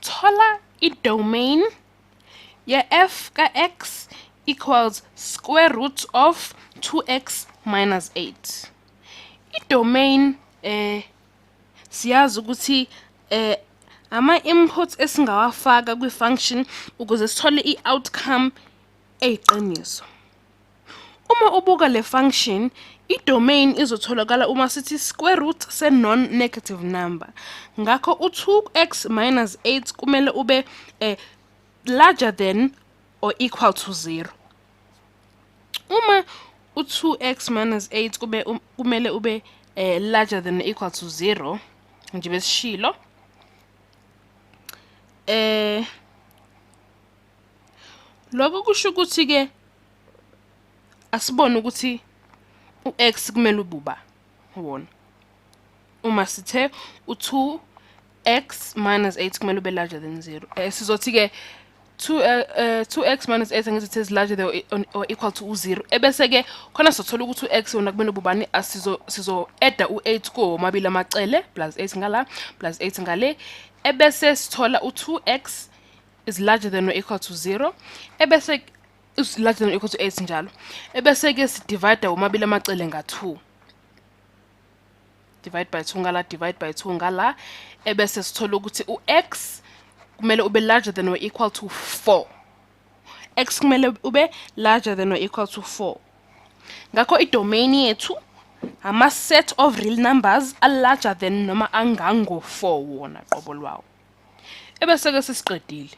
sithola i-domain ye-f ka-x equals square root of 2x minus 8. I-domain siyazi ukuthi ama-inputs esingawafaka kwi-function ukuze sithole i-outcome eyiqiniso. Uma ubuka le function, i-domain izotholakala uma sithi square root se-non-negative number. Ngakho u-2x minus 8 kumele ube larger than or equal to 0. Uma u-2x minus 8 kumele ube larger than or equal to 0, nje besishilo, lokho kusho ukuthi ke asibone ukuthi u-x kumele ububa wona. Uma sithe u-2x minus 8 kumele ube larger than 0. Sizothi ke 2x minus 8 angithi is larger than or equal to 0. Ebese ke khona sothola ukuthi u-x wona kumele ububani, sizo add u8 ko mabili amacele plus 8 ngala plus 8 ngale. Ebese sithola u2x is larger than or equal to 0. Ebese is larger than or equal to 8 njalo. Ebese ke si divide umabili amacele nga2. Divide by 2 ngala, divide by 2 ngala. Ebese sithola ukuthi u-x kumele ube larger than or equal to 4. X kumele ube larger than or equal to 4. Ngakho i-domain yethu ama set of real numbers are larger than noma angango 4 wona qobo lwawo. Ebese ke sesiqedile.